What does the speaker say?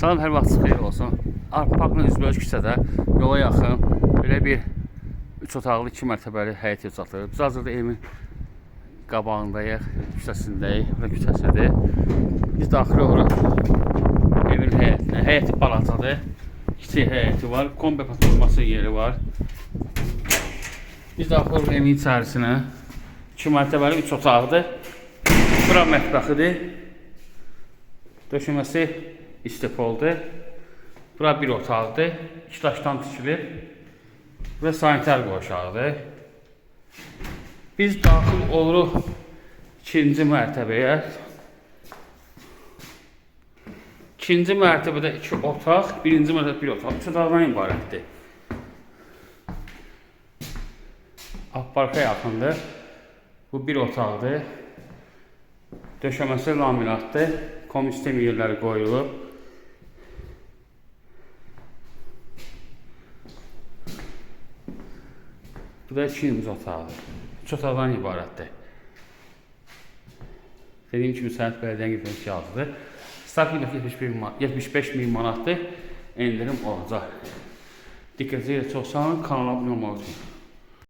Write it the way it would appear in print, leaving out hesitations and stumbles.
Salam, hər vaxt xeyir olsun. Parkla üzbəüz küçədə, yola yaxın belə bir 3 otaqlı 2 mərtəbəli həyət ev satılır. Biz hazırda evin qabağındayıq, küçəsindəyik. Bura küçəsidir. Biz daxil oluruq evin həyətinə. Həyəti balacadır. Kiçik həyəti var. Kombi platforması yeri var. Biz daxil oluruq evin içərisinə. 2 mərtəbəli 3 otaqdır. Bura mətbəxidir. Döşəməsi istipoldur. Bura bir otaqdır. İki daşdan tikilib və sanitar qovşağıdır. Biz daxil oluruq ikinci mərtəbəyə. İkinci mərtəbədə iki otaq, birinci mərtəbədə bir otaq. Üç otaqdan ibarətdir. Parka yaxındır. Bu bir otaqdır. Döşəməsi laminatdır. Kombi sistemi yerləri qoyulub. Bu da ikinci otaqdır. Üç otaqdan ibarətdir. Dediyim kimi sənəd bələdiyyənin qiymət kağızıdır. Start qiyməti 75 min manatdır. Endirim olacaq. Diqqətinizə çox sağ olun. Kanala abunə olmağı unutmayın.